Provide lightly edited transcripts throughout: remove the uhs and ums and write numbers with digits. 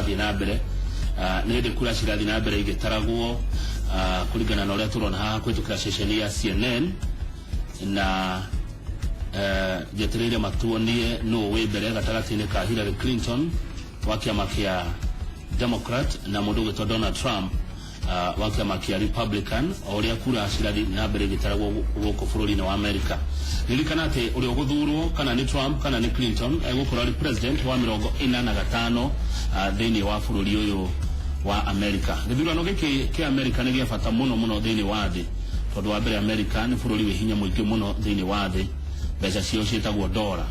Ũrathiĩ na mbere. Nĩ hĩndĩ kura cirathiĩ na mbere igĩtaragwo, kũringana na ũrĩa tũrona haha kũhĩtũkĩra ceceni ya CNN, na njetereire matuonie nũ wĩ mbere gatagatĩ-inĩ ka Hillary Clinton wa kĩama kĩa Democrat na mũndũ ũgwĩtwo Donald Trump wa kĩama kĩa Republican, o ũrĩa kura cirathiĩ na mbere igĩtaragwo gũkũ bũrũri-inĩ wa America. Ririkana atĩ ũrĩa ũgũthurwo, kana nĩ Trump kana nĩ Clinton, egũkorwo arĩ president wa 45 thĩinĩ wa bũrũri ũyũ wa America. Gĩthurano gĩkĩ kĩa America nĩ gĩa bata mũno mũno thĩinĩ wa thĩ, tondũ wa mbere, America nĩ bũrũri wĩ hinya mũingĩ mũno thĩinĩ wa thĩ. Mbeca ciao ciĩtagwo dola,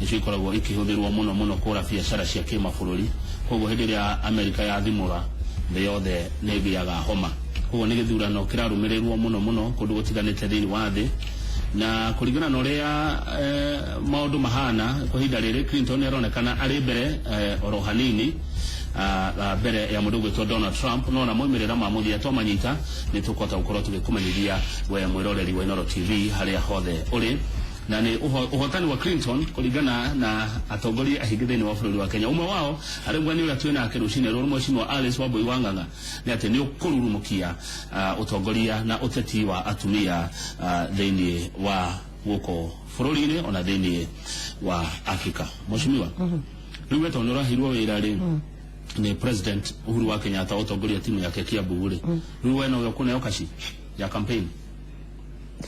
nĩcio ikoragwo ikĩhũthĩrwo mũno mũno kũra biacara cia kĩmabũrũri. Koguo hĩndĩ ĩrĩa America yathimũra, thĩ yothe nĩ ĩgĩaga homa. Koguo nĩ gĩthurano kĩrarũmĩrĩrwo mũno mũno kũndũ gũtiganĩte thĩinĩ wa thĩ, na kũringana na ũrĩa maũndũ mahana kwa ihinda rĩrĩ, Clinton nĩ aronekana arĩ mbere oro hanini mbere ya mũndũ ũgwĩtwo Donald Trump. No na moimĩrĩra ma mũthia twamanyita, nĩ tũkũhota gũkorwo tũgĩkũmenyithia we mwĩroreri wa Inooro TV harĩa hothe ũrĩ. Na nĩ ũhotani wa Clinton kũringana na atongoria aingĩ thĩinĩ wa bũrũri wa Kenya, ũmwe wao arĩ mgeni ũrĩa twĩ nake rũcinĩ rũrũ, Mheshimiwa Alice Wambui wa Ng'ang'a, nĩ atĩ nĩ ũkũrurumukia ũtongoria na ũteti wa atumia thĩinĩ wa gũkũ bũrũri-inĩ ona thĩinĩ wa Africa. Mheshimiwa, rĩu we tondũ nĩ ũraheirwo wĩra rĩ nĩ President Uhuru wa Kenyatta ũtongoria timu yake Kiambu rĩ, rĩu we nowe ũkũneo kaci ya campaign?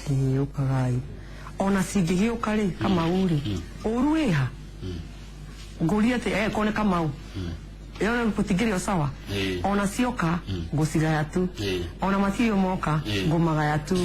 Ũkagai ona cingĩgĩũka rĩ, Kamau rĩ, ũru wĩha ngũrie atĩ korwo nĩ Kamau ĩyo gũtingĩrĩ o sawa. Ona cioka ngũcigaya tu. Ona matirĩ moka ngũmagaya tu.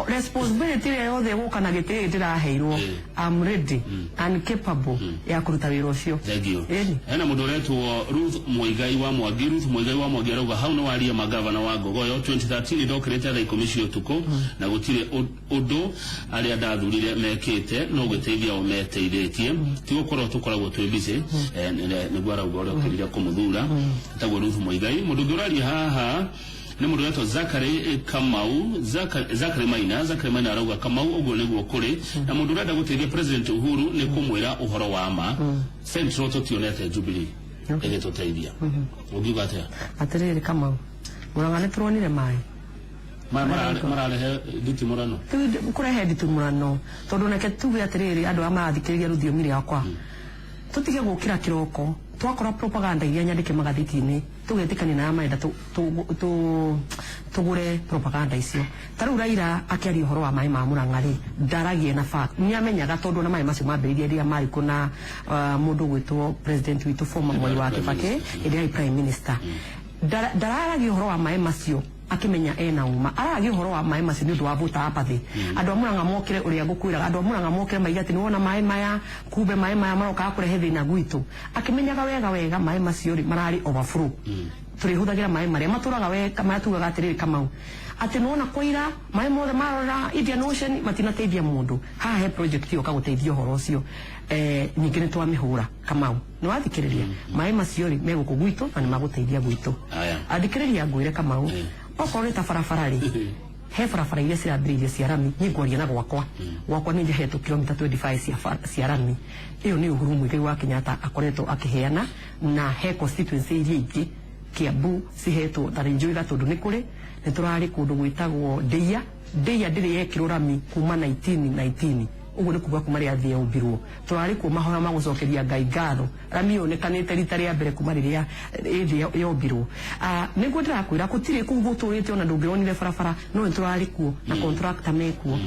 Responsibility ĩrĩa yothe ĩgũka na gĩtĩ gĩkĩ ndĩraheirwo, I'm ready and capable ya kũruta wĩra ũcio. Thank you. Ĩni. Hena mũndũ ũretwo Ruth Muigai wa Mwangi. Ruth Muigai wa Mwangi arauga hau nĩ waria magavana wa Ngogoyo. 2013 ndokĩrĩte thaa 10 cia ũtukũ na gũtirĩ ũndũ arĩa ndathurire mekĩte, no gwĩteithia o meteithĩtie, ti gũkorwo tũkoragwo twĩ busy. Nĩguo arauga ũrĩa ũkĩrire kũmũthura etagwo Ruth Muigai. Mũndũ ũngĩ ũraria haha nĩ mũndũ ũretwo Zachary Kamau, Zachary Maina. Zachary Maina arauga, Kamau, ũguo nĩguo kũrĩ na mũndũ ũrenda gũteithia President Uhuru nĩ kũmwĩra ũhoro wa ma. Central tũtionete Jubilee ĩgĩtũteithia. Ũngiuga atĩa? Atĩrĩrĩ Kamau, Mũrang'a nĩ tũronire maĩ. Mararehe nditimũrano. Rĩu kũrehe nditimũrano, tondũ reke tuge atĩrĩrĩ, andũ arĩa marathikĩrĩria rũthiomi rĩakwa, tũtige gũkĩra kĩroko twakora propaganda iria nyandĩke magathĩti-inĩ, tũgetĩkania na arĩa marenda tũgũre propaganda icio. Ta rĩu Raila akĩaria ũhoro wa maĩ ma Mũrang'a rĩ, ndaragie na fact, nĩ amenyaga, tondũ ona maĩ macio mambĩrĩirie rĩrĩa marĩ kũ na mũndũ ũgwĩtwo president witũ former Mwai wa Kibaki, hĩndĩ ĩrĩa arĩ prime minister. Ndararagia ũhoro wa maĩ macio akĩmenya ena uma, araragia ũhoro wa maĩ macio nĩ ũndũ wa voter apathy. Andũ a Mũrang'a mokĩre, ũrĩa ngũkwĩraga, andũ a Mũrang'a mokĩre maige atĩ nĩwona maĩ maya, kumbe maĩ maya marokaga kũrehe thĩna gwitũ, akĩmenyaga wega wega maĩ macio rĩ mararĩ overflow. Tũrĩhũthagĩra maĩ marĩa matũraga we marĩa tugaga atĩrĩrĩ, Kamau, atĩ nĩwona kwaira maĩ mothe marora Indian Ocean matinateithia mũndũ. Haha he project yoka gũteithia ũhoro ũcio. Ningĩ nĩ twamĩhũra, Kamau, nĩ wathikĩrĩria, maĩ macio rĩ me gũkũ gwitũ na nĩ magũteithia gwitũ. Aya. Athikĩrĩria ngwĩre, Kamau, okorwo nĩ ta barabara rĩ, he barabara iria cirambĩrĩirie cia rami. Niĩ ngwaria na gwakwa, gwakwa nĩ njehetwo kilomita 25 cia rami. Ĩyo nĩ Uhuru Muigai wa Kenyatta akoretwo akĩheana, na he constituency iria ingĩ Kiambu cihetwo ta rĩ njũĩ Gatũndũ nĩ kũrĩ, nĩ tũrarĩ kũndũ gwĩtagwo Ndĩia. Ndĩia ndĩrĩ yekĩrwo rami kuma 1919, ũguo nĩ kuga kuma rĩrĩa thĩ yombirwo. Tũrarĩ kuo mahoya ma gũcokeria Ngai ngatho, rami yonekanĩte rita rĩa mbere kuma rĩrĩa ĩ thĩ yombirwo. Nĩguo ndĩrakwĩra gũtirĩ kũu gũtũrĩte, ona ndũngĩronire barabara, no nĩ tũrarĩ kuo na contractor mekuo.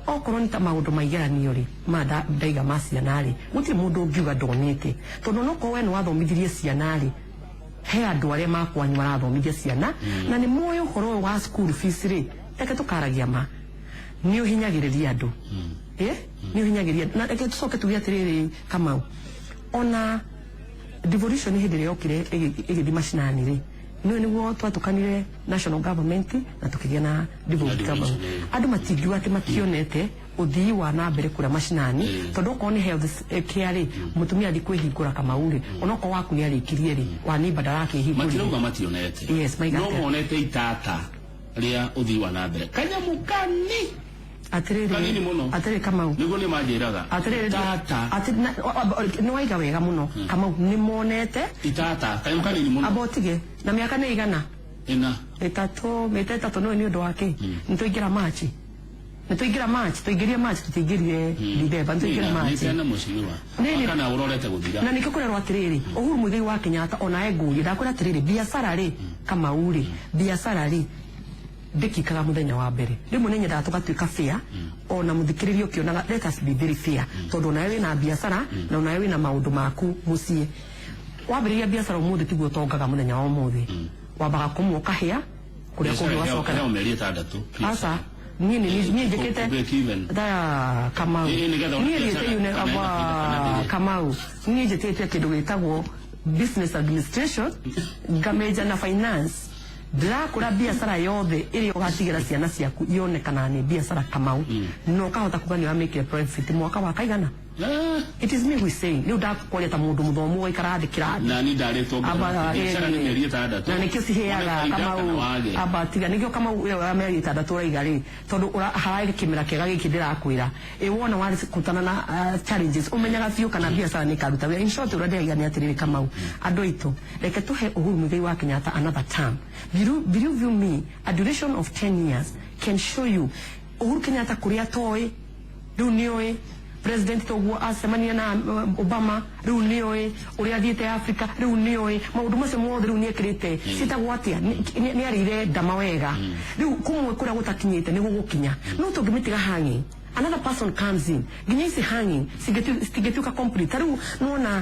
Okorwo nĩ ta maũndũ ma igeranio rĩ, ma ndaiga ma ciana rĩ, gũtirĩ mũndũ ũngiuga ndonete, tondũ onokorwo we nĩ wathomithirie ciana rĩ, he andũ arĩa makwanyu marathomithia ciana na nĩ moĩ ũhoro ũyũ wa school fees rĩ. Reke tũkaragia ma, nĩ ũhinyagĩrĩria andũ, nĩ ũhinyagĩrĩria andũ. Na reke tũcoke tuge atĩrĩrĩ, Kamau, ona devolution hĩndĩ ĩrĩa yokire ĩgĩthiĩ macinani rĩ, nĩwe nĩguo twatũkanire national government na tũkĩgĩa na devolved devolution, government. Andũ matingiuga atĩ mationete ũthii wa na mbere kũrĩa macinani, tondũ okorwo nĩ health care rĩ, mũtumia athiĩ kwĩhingũra, Kamau rĩ, onokorwo waku nĩ arĩkirie rĩ, wa neighbor ndarakĩhingũrire. Matirauga mationete. Yes, maiga no atĩa? Monete itata rĩa ũthii wa na mbere kanyamu kani. Atiriri. Kanini muno. Atiriri, Kamau. Niguo nĩ manjĩraga. Atiriri. Tata. Nĩ waiga wega muno, Kamau, nĩ monete. Itata kanyamũ kanini mũno. Amba ũtige na mĩaka nĩ igana. Ĩna. Ĩtatũ, mĩta ĩtatũ. No nĩ ũndũ wa kĩ? Nĩ tũingĩra Machi, nĩ tũingĩra Machi, tũingĩrie Machi, tũtingĩrie Dithemba, nĩ tũingĩra Machi. Nĩ tena mũcimiwa. Nĩ- Kana ũrorete gũthira. Na nikio kũrerwo atĩrĩrĩ, Uhuru Muigai wa Kenyatta ona engũrie ndakwĩra atĩrĩrĩ, biacara rĩ, Kamau rĩ, biacara rĩ ndĩkikaga mũthenya wa mbere. Rĩmwe nĩ nyendaga tũgatuĩka fair, ona mũthikĩrĩria ũkĩonaga, let us be very fair, tondũ onawe wĩna biacara na onawe wĩna maũndũ maku mũciĩ. Wambĩrĩria biacara ũmũthĩ tiguo ũtongaga mũthenya wa ũmũthĩ. Wambaga kũmwe ũkahĩa kũrĩa kũngĩ ũgacoka. Heo mĩeri 6. Aca, niĩ nĩ niĩ njĩkĩte. Break even. Da Kamau. Ĩ, nĩgetha niĩ biacara thiĩte kana ĩna faida kana ndĩrĩ. Kamau, niĩ njĩtĩte kĩndũ gĩtagwo business administration, ngameja na finance. Ndĩrakũra biacara yothe ĩrĩa ũgatigĩra ciana ciaku yonekana nĩ biacara, Kamau, na ũkahota kuga nĩ wamĩkire profit mwaka wa kaigana. Eh, It is me who is saying. Rĩu ndakwaria ta mũndũ mũthomu waikara thĩ kĩrathi. Na ni ndarĩtwo. Aba, Biacara nĩ mĩeri 6. Na nikio ciheaga. Wone faida kana Kamau, wage. aba tiga, nikio Kamau ĩyo ya mĩeri 6 ũraiga rĩ, tondũ hararĩ kĩmera kĩega gĩkĩ ndĩrakwĩra ĩ wona wakutana na challenges, ũmenyaga biũ kana biacara nĩ ĩkaruta wĩra. In short, ũrĩa ndĩraiga nĩ atĩrĩrĩ, Kamau, andũ aitũ, reke tũhe Uhuru Muigai wa Kenyatta another term. Believe you me, a duration of 10 years can show you Uhuru Kenyatta kũrĩa atoĩ rĩu nĩoĩ president toguo acemania na Obama, rĩu nĩoĩ ũrĩa athiĩte Africa, rĩu nĩoĩ maũndũ macio mothe, rĩu nĩekĩrĩte ciĩtagwo atĩa, nĩ arĩire ndama wega. Rĩu kũmwe kũrĩa gũtakinyĩte nĩ gũgũkinya, no tũngĩmĩtiga hanging, another person comes in, nginya ici hanging citingĩtuĩka complete. Ta rĩu nĩwona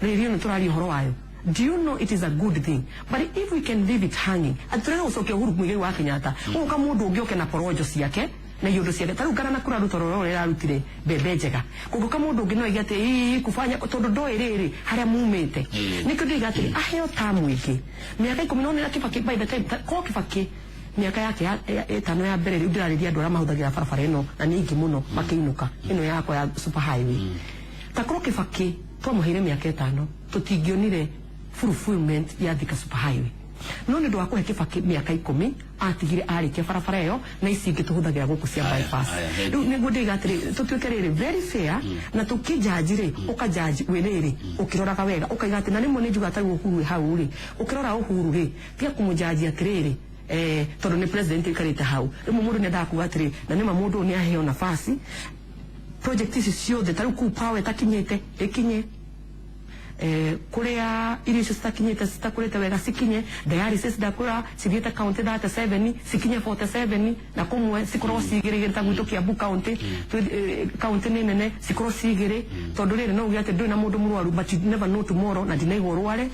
rĩrĩ nĩ tũraria ũhoro wayo. Do you know it is a good thing? But if we can leave it hanging, atũrega gũcokia Uhuru Muigai wa Kenyatta, gũka mũndũ ũngĩ oke na porojo ciake na iũndũ ciake. Ta rĩu ngana na kũraruta rũrĩa ĩrarutire mbembe njega, kũngũka mũndũ ũngĩ no aige atĩ ii kufanya tondũ ndoĩ rĩrĩ harĩa mumĩte. Nĩkĩo ndĩiga atĩrĩ, aheo tamu ĩngĩ mĩaka 10. No nĩ Kibaki, by the time ko Kibaki mĩaka yake 5 ya mbere, rĩu ndĩrarĩria andũ arĩa mahũthagĩra barabara ĩno na nĩ aingĩ mũno makĩinũka ĩno yakwa ya super highway, ta korwo Kibaki twamũheire mĩaka 5, tũtingĩonire fulfillment ya Thika super highway. No nĩ ũndũ wa kũhe Kibaki mĩaka 10, atigire arĩkia barabara ĩyo na ici ingĩ tũhũthagĩra gũkũ cia Aya, bypass. aya, thank Rĩu nĩguo ndĩiga atĩrĩ, tũtuĩke rĩrĩ very fair, na tũkĩnjanji rĩ, ũkanjanji wĩ rĩrĩ ũkĩroraga wega, ũkaiga atĩ na rĩmwe nĩ njugaga ta rĩu Uhuru wĩ hau rĩ, ũkĩrora Uhuru rĩ, tiga kũmũnjanji atĩrĩrĩ, tondũ nĩ president ũikarĩte hau. Rĩmwe mũndũ nĩ endaga kuga atĩrĩ, na nĩma mũndũ ũyũ nĩ aheo nafasi, project ici ciothe ta rĩu kũu power ĩtakinyĩte ĩkinye, kuria irio icio citakinyĩte citakũrĩte wega cikinye, dialysis ndakũra cithiĩte county 37 cikinye 47, na kũmwe cikorwo cigĩrĩ igĩrĩ ta gwitũ Kiambu county. County nĩ nene, cikorwo cigĩrĩ, tondũ rĩrĩ no uge atĩ ndũrĩ na mũndũ mũrwaru, but you never know tomorrow, na ndinaigua ũrware.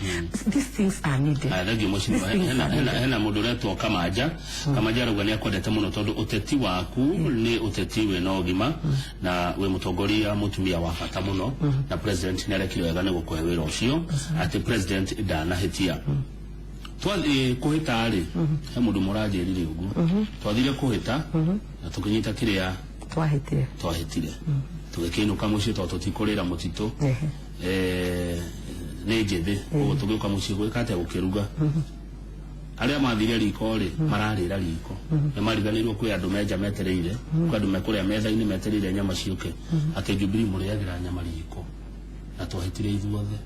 These things are needed. Aya, thank you These mheshimiwa. things Hena are hena needed. hena mũndũ ũretwo Kamaja. Kamaja arauga nĩ akwendete mũno tondũ ũteti waku nĩ ũteti wĩna ũgima na wĩ mũtongoria mũtumia wa bata mũno, na president nĩ arekire wega nĩ gũkũhe wĩra ũcio, atĩ president ndanahĩtia. Twathiĩ kũhĩta rĩ, he mũndũ mũranjĩrire ũguo, twathire kũhĩta na tũkĩnyita kĩrĩa twahĩtire. Twahĩtire tũgĩkĩinũka mũciĩ tondũ tũtikũrĩra mũtitũ. Nĩ njĩthĩ ũguo, tũgĩũka mũciĩ gwĩka atĩa, gũkĩruga. Arĩa mathire riko rĩ, mararĩra riko nĩ mariganĩirwo kwĩ andũ menja metereire, kwĩ andũ mekũrĩa metha-inĩ metereire nyama ciũke, atĩ Jubilee mũrĩagĩra nyama riko na twahĩtire ithuothe.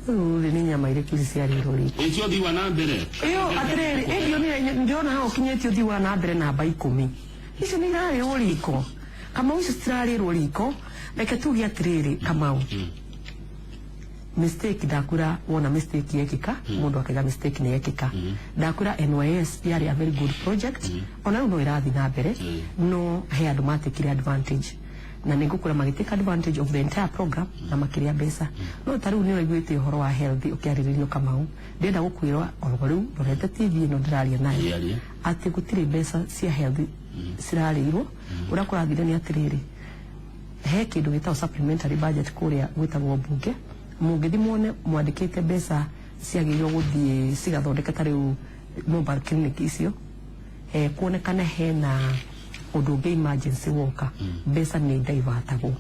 Rĩu rĩ, nĩ nyama irĩkũ ici ciarĩirwo riko? Ĩcio ũthii wa na mbere. Ĩyo atĩrĩrĩ, ĩndionire ndĩrona haha ũkinyĩtie ũthii wa na mbere namba 10, icio nĩ irarĩrwo riko, Kamau? Icio citirarĩrwo riko. Reke tuge atĩrĩrĩ, Kamau, mistake ndakwĩra, wona mistake yekĩka, mũndũ akaiga mistake nĩ yekĩka. Ndakwĩra NYS yarĩ a very good project, ona rĩu no ĩrathiĩ na mbere, no he andũ matekire advantage, na nĩ ngũkwĩra magĩtake advantage of the entire program na makĩrĩa mbeca. No ta rĩu nĩ ũraiguĩte ũhoro wa health ũkĩarĩrĩrio, Kamau, ndĩrenda gũkwĩra oro rĩu ndorete TV ĩno ndĩraria nayo Ĩaria. atĩ gũtirĩ mbeca cia health cirarĩirwo. Ũrĩa kũrathire nĩ atĩrĩrĩ, he kĩndũ gĩtagwo supplementary budget kũrĩa gwĩtagwo mbunge, mũngĩthi muone mwandĩkĩte mbeca ciagĩrĩirwo gũthiĩ cigathondeka ta rĩu mobile clinic icio, kuonekane hena ũndũ ũngĩ emergency woka, mbeca nĩ divertagwo.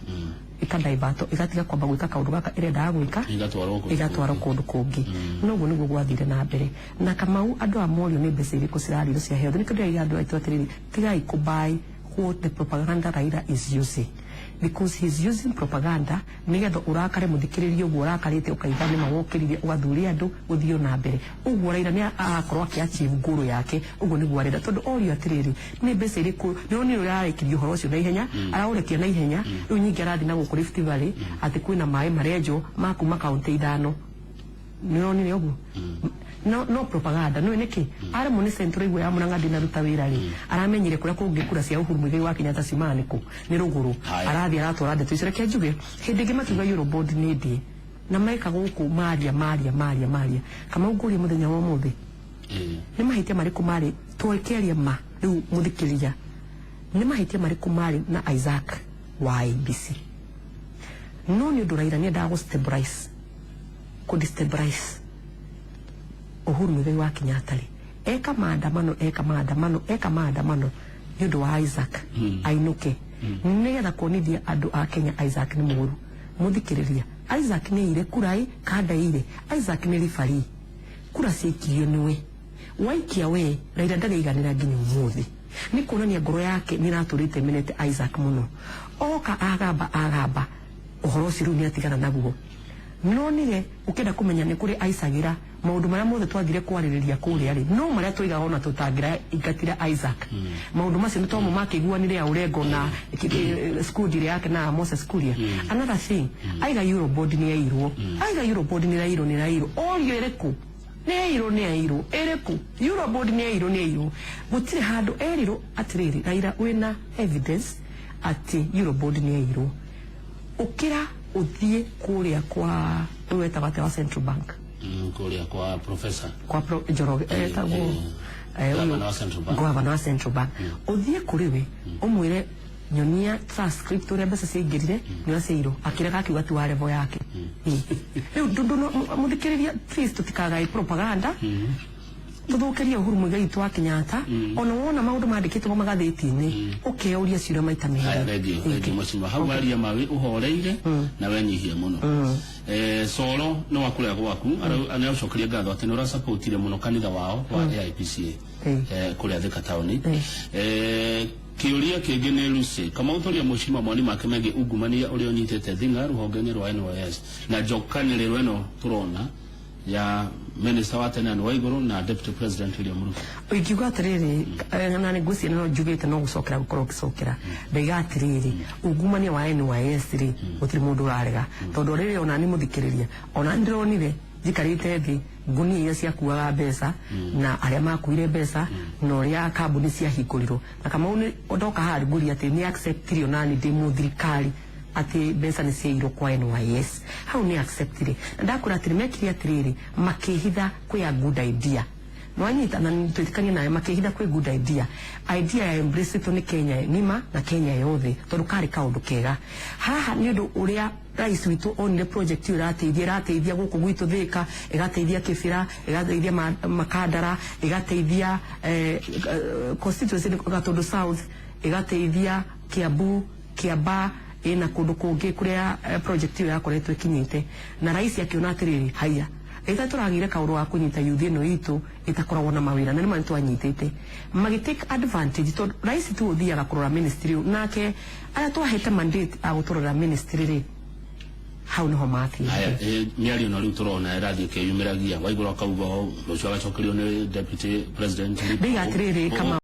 Ĩkadaivato, ĩgatiga kwamba gwĩka kaũndũ gaka ĩrendaga gwĩka. Igatwarwo kũndũ. Igatwarwo kũndũ kũngĩ. Noguo nĩguo gwathire na mbere. Na Kamau, andũ a morio nĩ mbeca irĩkũ cirarĩrwo cia health. Nĩkĩo ndĩraiga andũ aitũ atĩrĩrĩ, tigai kũbuy what the propaganda Raila is using, because he's using propaganda nigetha urakare muthikiririe uguo urakarite, ukaiga nĩ mawokĩrire, ũgathuria andũ gũthiĩ na mbere ũguo. Raila nĩ arakorwo akĩ achieve goal yake, ũguo nĩguo arenda, tondũ orio atĩrĩrĩ, nĩ mbeca irĩkũ? Nĩronire ũrĩa ararekirie ũhoro ũcio na ihenya, araũrekia na ihenya. Rĩu nyingĩ arathiĩ na gũkũ Rift Valley atĩ kwĩna maĩ marenjwo ma kuma kaunti 5. Nĩronire ũguo? No, no propaganda. Nĩ nĩkĩ aremwo nĩ Central igwe ya Murang'a ndĩnaruta wĩra rĩ, aramenyire kũrĩa kũngĩ kura cia Uhuru Muigai wa Kenyatta ciumaga nĩkũ? Nĩ rũgũrũ. Haya. Arathiĩ aratwara ndeto icio. Reke njuge, hĩndĩ ĩngĩ makiuga Eurobond nĩ ndĩe na meka gũkũ maria maria maria maria. Kamau, ngũrie, mũthenya wa ũmũthĩ nĩ mahĩtia marĩkũ marĩ twĩkĩaria ma rĩu mũthikĩrĩria, nĩ mahĩtia marĩkũ marĩ na Isaac wa IEBC? No nĩ ũndũ Raila nĩendaga gũ stabilize, kũ destabilize Uhuru Muigai wa Kenyatta rĩ, eka maandamano, eka maandamano, eka maandamano nĩ ũndũ wa Isaac ainũke, nĩgetha kuonithia andũ a Kenya Isaac nĩ mũũru. Mũthikĩrĩria, Isaac nĩ aire kura ĩ kandaire. Isaac nĩ ribari, kura ciaikirio nĩwe waikia we. Raila ndarĩiganĩra nginya ũmũthĩ, nĩ kuonania ngoro yake nĩ ĩratũrĩte menete Isaac mũno. Oka agamba agamba ũhoro ũcio, rĩu nĩ atigana naguo. Nonire ũkĩenda kũmenya nĩ kũrĩ aicagĩra maũndũ marĩa mothe twathire kwarĩrĩria kũrĩa rĩ, no marĩa tũigaga ona tũtangĩra ingatira Isaac maũndũ macio nĩ tomo makĩiguanire ya Orengo na skundi yake na Moses Kuria. Another thing, aiga Eurobond nĩ yairwo, aiga Eurobond nĩ yairwo, nĩ yairwo. Orio ĩrĩkũ nĩ yairwo? Nĩ yairwo ĩrĩkũ? Eurobond nĩ yairwo, nĩ yairwo. Gũtirĩ handũ erirwo atĩrĩrĩ, Raila, wĩna evidence atĩ Eurobond nĩ yairwo, ũkĩra ũthiĩ kũrĩa kwa ũyũ wetagwo atĩa wa Central Bank. Kũrĩa kwa professor. Kwa Njoroge etagwo Governor wa Central Bank. Governor wa Central Bank, ũthiĩ kũrĩ we ũmwĩre, nyonia transcript ũrĩa mbeca ciaingĩrire, nĩ ũrĩa ciairwo. Akĩrega, akiuga ti wa level yake. Rĩu mũthikĩrĩria, please, tũtikagae propaganda tũthũkĩrie Uhuru Muigai witũ wa Kenyatta. Ona wona maũndũ mandĩkĩtwo magathĩti-inĩ, ũkeyũria ciũria maita Haya, merĩ. Thengiũ, thengiũ mheshimiwa. Hau waria mawe ũhoreire na wenyihia mũno. Coro nĩ wa kũrĩa gwaku nĩacokeria ngatho atĩ nĩ ũrasapotire mũno kanitha wao wa AIPCA kũrĩa Thika taũni. Kĩũria kĩngĩ nĩ Lucy Kamau, tũria mheshimiwa mawoni make megiĩ ungumania ũrĩa ũnyitĩte thing'a rũhonge-inĩ rwa NYS na njokanĩrĩro ĩno tũrona ya minister wa tene Anne Waigũrũ na Deputy President William Ruto. Ingiuga atiriri, na nĩ ngwĩciria no njugĩte no gũcokera gũkorwo ngĩcokera, ndaiga atiriri, ungumania wa NYS rĩ, gũtirĩ mũndũ ũrarega, tondũ rĩrĩ ona nĩ mũthikĩrĩria, ona nĩ ndĩronire njikarĩte thĩ ngunia iria ciakuaga mbeca na arĩa makuire mbeca na ũrĩa kambuni ciahingũrirwo. Na Kamau, nĩ ndoka haha ngũria atĩ nĩ acceptire onani ndĩ mũthirikari atĩ mbeca nĩ ciairwo kwa NYS. Hau nĩ acceptire na ndakwĩra atĩrĩ, mekire atĩrĩrĩ, makĩhitha kwĩ a good idea nwanyita na twĩtĩkanie nawe, makĩhitha kwĩ good idea, idea ya embrace nĩ Kenya ng'ima na Kenya yothe, tondũ karĩ kaũndũ kega haha nĩ ũndũ ũrĩa rais witũ onire project ĩyo ĩrateithia, ĩrateithia gũkũ gwitũ Thĩka, ĩgateithia Kĩbĩra, ĩgateithia Makandara, ĩgateithia constituency Gatũndũ South, ĩgateithia Kiambu, Kiambaa, ĩna kũndũ kũngĩ kũrĩa project ĩyo yakoretwo ĩkinyĩte. Na rais akĩona atĩrĩrĩ, haiya, ĩta tũragĩire kaũndũ ga kũnyita youth ĩno itũ ĩtakoragwo na mawĩra, na nĩma nĩtwanyitĩte magĩ take advantage, tondũ rais tu ũthiaga kũrora ministry ũyũ, nake arĩa twahete mandate a gũtũrora ministry rĩ, hau nĩho mathiĩte. Haya, mĩario ĩno rĩu tũrona ĩrathiĩ ĩkĩyumĩragia, Waigũrũ akauga ũũ, rũciũ agacokerio nĩ Deputy President Ruto. Ndaiga atĩrĩrĩ, Kamau,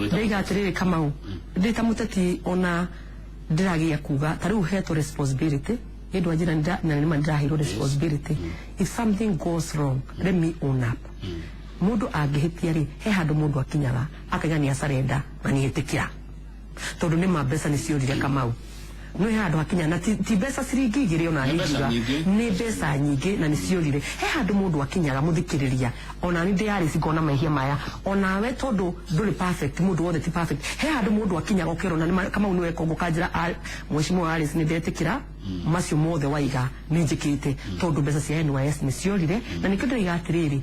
ndaiga atĩrĩrĩ, Kamau, ndĩ ta mũteti ona ndĩragĩa kuga ta rĩu hetwo responsibility nĩ ndũ anjĩra na nĩma ndĩraheirwo responsibility. If something goes wrong, let me own up. Mũndũ angĩhĩtia rĩ, he handũ mũndũ akinyaga akaiga nĩ acarenda na nĩ ĩtĩkĩra, tondũ nĩ ma mbeca nĩ ciorire, Kamau. No he handũ hakinya na ti mbeca ciringi 2 ona Nĩ mbeca ingiuga nyingĩ. Nĩ mbeca nyingĩ na nĩ ciorire. He handũ mũndũ akinyaga, mũthikĩrĩria, ona nĩ ndĩyarĩ ngona mehia maya onawe, tondũ ndũrĩ perfect, mũndũ wothe ti perfect. He handũ mũndũ akinyaga ũkerwo na nĩ Kamau nĩ weka ũguo, kanjĩra mheshimiwa Alice, nĩ ndetĩkĩra macio mothe waiga nĩ njĩkĩte, tondũ mbeca cia NYS nĩ ciorire. Na nĩkĩo ndĩraiga atĩrĩrĩ,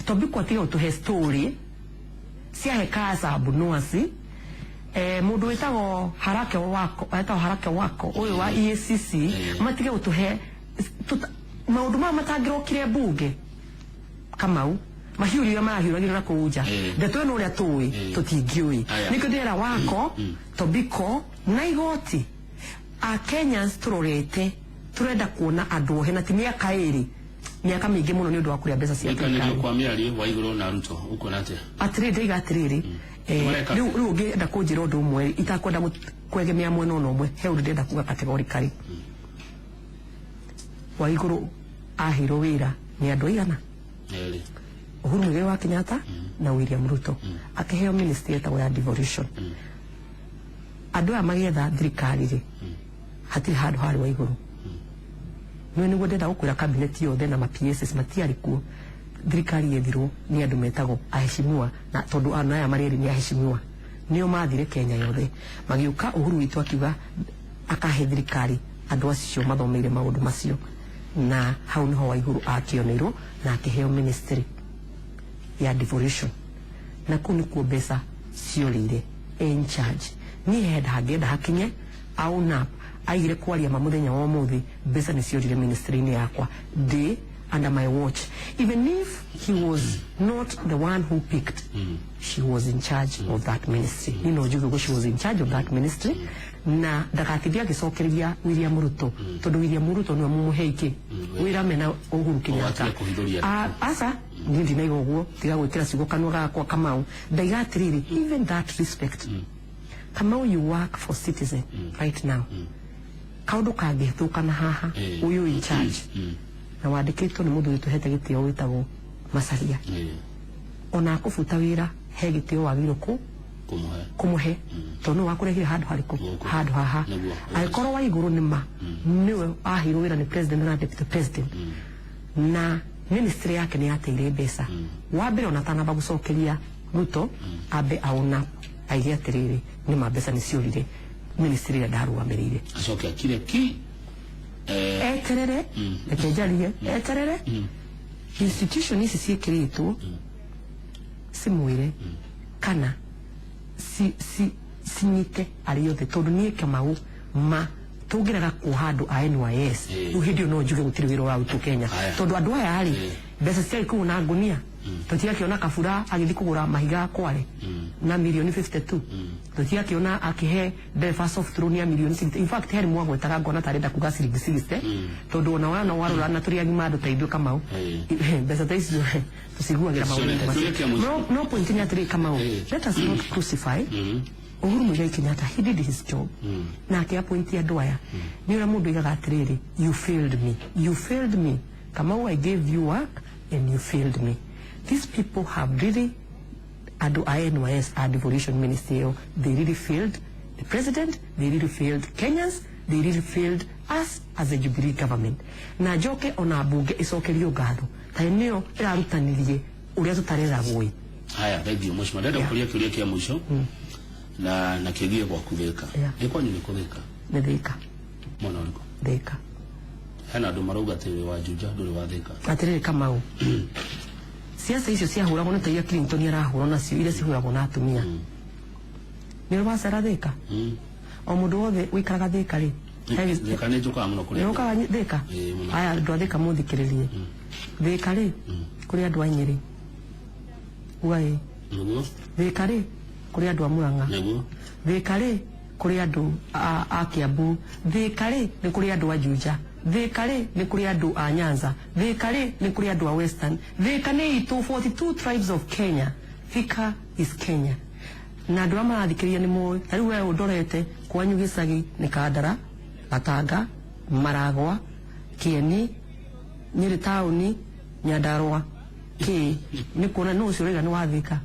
Tobiko atiga ũtũhe story cia heka za Abunuwasi. Mundu witagwo Harake Wako, etagwo Harake Wako uyu wa EACC, matige gutuhe maundu maya matangirokire bunge. Kamau, mahiũ iria marahiũragĩrio na kũu nja, ndeto ĩno ũrĩa tũĩ tũtingĩũĩ. Nĩkĩo ndĩrera Wako, Tobiko na igoti a Kenyans tũrorete, tũrenda kuona andũ ohe na ti mĩaka 2, mĩaka mĩingĩ mũno nĩ ũndũ wa kũrĩa mbeca cia Gũikanĩrio thirikari. kwa mĩario wa igũrũ na Ruto, ũkuona atĩa? Atĩrĩrĩ, ndaiga atĩrĩrĩ, Mareka. Rĩu ũngĩenda kũnjĩra ũndũ ũmwe itakwenda kwegemea mwena ona ũmwe, he ũndũ ndĩrenda kuga categorically. Wa igũrũ aheirwo wĩra nĩ andũ aigana? Erĩ. Uhuru Muigai wa Kenyatta na William Ruto, akĩheo ministry ĩtagwo ya devolution. Andũ aya magĩetha thirikari rĩ, hatirĩ handũ harĩ wa igũrũ. Nĩwe nĩguo ndĩrenda gũkwĩra, cabinet yothe na ma PSs matiarĩ kuo. Thirikari yethirwo nĩ andũ metagwo aheshimiwa, na tondũ andũ aya marĩ erĩ nĩ aheshimiwa, nĩo mathire Kenya yothe magĩũka. Uhuru witũ akiuga akahe thirikari andũ acio mathomeire maũndũ macio, na hau niho Waiguru akĩoneirwo na akĩheo ministry ya devolution, na kũu nĩkuo mbeca ciorĩire. In charge niĩ henda hangĩenda hakinye auna aigire kwaria ma mũthenya wa ũmũthĩ, mbeca nĩ ciorire ministry-inĩ yakwa ndĩ under my watch. Even if he was not the one who picked, she was in charge of that ministry. Niĩ no njuge ũguo, she was in charge of that ministry, na ndagatinde agĩcokereria William Ruto, tondũ William Ruto nĩwe mũmũhei kĩ wĩra mena Uhuru Kenyatta. Watige kũhithũria. Ah, aca, niĩ ndinaiga ũguo, tiga gwĩkĩra ciugo kanua gakwa. Kamau, ndaiga atĩrĩrĩ, even that respect, Kamau, you work for Citizen right now. Kaũndũ kangĩthũkana haha, ũyũ in charge na wandĩkĩtwo nĩ mũthuri tũhete gĩtĩo wĩtagwo Macharia, ona akũbuta wĩra, he gĩtĩo wagĩrĩirwo kũ kũmũhe. Kũmũhe, tondũ nĩwe wakũrehire handũ harĩkũ? Gũkũ. Handũ haha. Nĩguo. Angĩkorwo wa igũrũ nĩ ma nĩwe aheirwo wĩra nĩ president na deputy president, na ministry yake nĩ yateire mbeca, wa mbere ona atanamba gũcokeria Ruto, ambe aona aige atĩrĩrĩ, nĩ ma mbeca nĩ ciorire ministry ĩrĩa ndarũgamĩrĩire. Acoke akire ki. Eterere, reke njarie, eterere institution ici ciĩkĩrĩtwo cimwĩre kana cinyite arĩ othe, tondũ niĩ Kamau ma tũngĩrega kuoha andũ a NYS, rĩu hĩndĩ ĩyo no njuge gũtirĩ wĩra ũrarutwo Kenya, tondũ andũ aya rĩ, mbeca ciarĩ kũu na ngunia. Tũtiakĩona Kabura agĩthiĩ kũgũra mahiga Kware na mirioni 52, tũtiakĩona akĩhe ndereba soft loan ya mirioni 60. In fact, heri mwagwetaga ngona tarenda kuga ciringi 60, tondũ ona wana warora na tũrĩ agima andũ ta ithuĩ, Kamau, mbeca ta icio tũciguagĩra maũndũ macio. Kĩũria kĩa mũico. No point nĩ atĩrĩ, Kamau, let us not crucify Uhuru Muigai Kenyatta. He did his job na akĩappoint andũ aya. Nĩ ũrĩa mũndũ aigaga atĩrĩrĩ, "You failed me, you failed me." Kamau, I gave you work and you failed me. These people have really, andũ a NYS, a devolution ministry ĩyo, they really failed the president, they really failed Kenyans, they really failed us as a Jubilee government. Na njoke ona mbunge ĩcokerio ngatho ta nĩyo ĩrarutanirie ũrĩa tũtareragwo ĩ. Haya, thank you, mheshimiwa. Ndenda kũria kĩũria kĩa mũico na kĩgie gwaku Thĩka. Nĩ kwanyu nĩ kũ Thĩka? Nĩ Thĩka. Mwena ũrĩkũ? Thĩka. Hena andũ marauga atĩ wĩ wa Juja, ndũrĩ wa Thĩka. Atĩrĩrĩ Kamau, ciaca icio ciahũragwo nĩ ta iria Clinton arahũrwo nacio, iria cihũragwo na atumia. Nĩ ũrĩ wacera Thĩka? O mũndũ wothe ũikaraga Thĩka rĩ, Thĩka nĩ njũkaga mũno kũrĩa. Nĩ ũkaga Thĩka? Ĩĩ, mũno. Aya, andũ a Thĩka mũthikĩrĩrie. Thĩka rĩ, kũrĩ andũ a Nyĩrĩ, uga ĩ. Nĩguo. Thĩka rĩ, kũrĩ andũ a Murang'a. Nĩguo. Thĩka rĩ, kũrĩ andũ a Kiambu. Thĩka rĩ, nĩ kũrĩ andũ a Juja. Thĩka rĩ, nĩ kũrĩ andũ a Nyanza. Thĩka rĩ, nĩ kũrĩ andũ a Western. Thĩka nĩ itũ, 42 tribes of Kenya. Thika is Kenya, na andũ arĩa marathikĩrĩria nĩ moĩ. Ta rĩu we ũndorete, kwanyu gĩcagi nĩ Kandara, Gatanga, Maragwa, Kĩeni, Nyĩrĩ taũni, Nyandarũa, kĩ nĩ kuona nũ ũcio ũraiga nĩ wa Thĩka.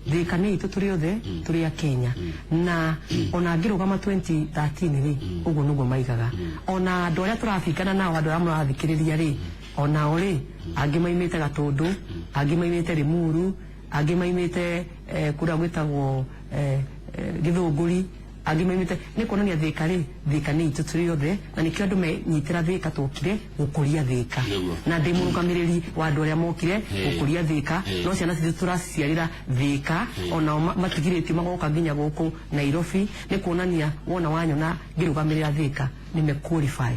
Thĩka nĩ itũ tũrĩ othe, tũrĩ a Kenya. Na ona ngĩrũgama 2013 rĩ, ũguo nĩguo maigaga. Ona andũ arĩa tũrabingana nao, andũ arĩa mũrathikĩrĩria rĩ, onao rĩ, angĩ maimĩte Gatũndũ, angĩ maimĩte Limuru, angĩ maimĩte kũrĩa gwĩtagwo Gĩthũngũri, Angĩ maimĩte nĩ kuonania Thĩka rĩ, Thĩka nĩ itũ tũrĩ othe, na nĩkĩo andũ menyitĩra Thĩka twokire gũkũria Thĩka. Nĩguo. Na ndĩ mũrũgamĩrĩri wa andũ arĩa mokire gũkũria Thĩka. No ciana citũ tũraciarĩra Thĩka, onao matigirĩtio magoka nginya gũkũ Nairobi, nĩ kuonania wona wanyona ngĩrũgamĩrĩra Thĩka nĩme qualify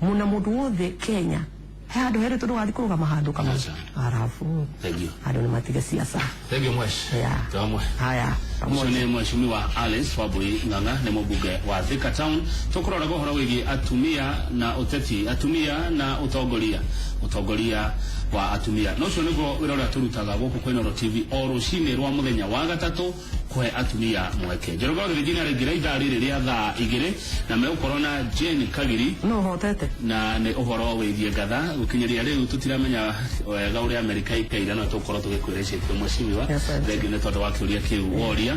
mũna mũndũ wothe Kenya he handũ herĩtwo ndũgathiĩ kũrũgama handũ kama. Aca. Arabu Thank you. andũ nĩ matige siasa. Thank you, mwesh. Yeah. Twamwe. Haya. Ũcio nĩ mheshimiwa Alice Wambui Ng'ang'a, nĩ mũmbunge wa Thika Town. Tũkũroraga ũhoro wĩgiĩ atumia na ũteti, atumia na ũtongoria, ũtongoria wa atumia, na ũcio nĩguo wĩra ũrĩa tũrutaga gũkũ kwa Inooro TV o rũcinĩ rwa mũthenya wa gatatũ, kũhe atumia mweke. Njoroge wa Gĩthĩnji nĩaraingĩra ithaa rĩrĩ rĩa thaa 2 na megũkorwo na Jane Kagiri. No hotete. Na nĩ ũhoro wĩgiĩ ngatha gũkinyĩria rĩu tũtiramenya wega ũrĩa Amerika ikaira, no tũgũkorwo tũgĩkwĩra icio ikuũ, mheshimiwa. Yes, sir. Thengiũ nĩ tondũ wa kĩũria kĩu woria.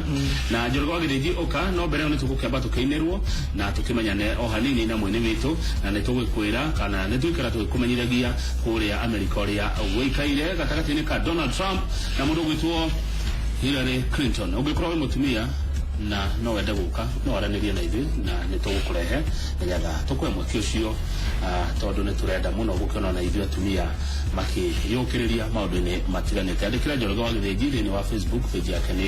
Na Njoroge wa Gĩthĩnji ũka, no mbere ĩyo nĩ tũgũkĩamba tũkĩinĩrwo na tũkĩmenyane o hanini na mwini witũ, na nĩ tũgũkwĩra kana nĩ tũikara tũgĩkũmenyithagia kũrĩa Amerika ũrĩa gũikaire gatagatĩ-inĩ ka Donald Trump na mũndũ ũgwĩtwo Hillary Clinton. Ũngĩkorwo wĩ mũtumia na no wende gũka, no waranĩrie na ithuĩ na nĩ tũgũkũrehe nĩgetha tũkũhe mweke ũcio, tondũ nĩ tũrenda mũno gũkĩona na ithuĩ atumia makĩyũkĩrĩria maũndũ-inĩ matiganĩte. Andĩkĩra Njoroge wa Gĩthĩnji thĩinĩ wa Facebook page yake nĩ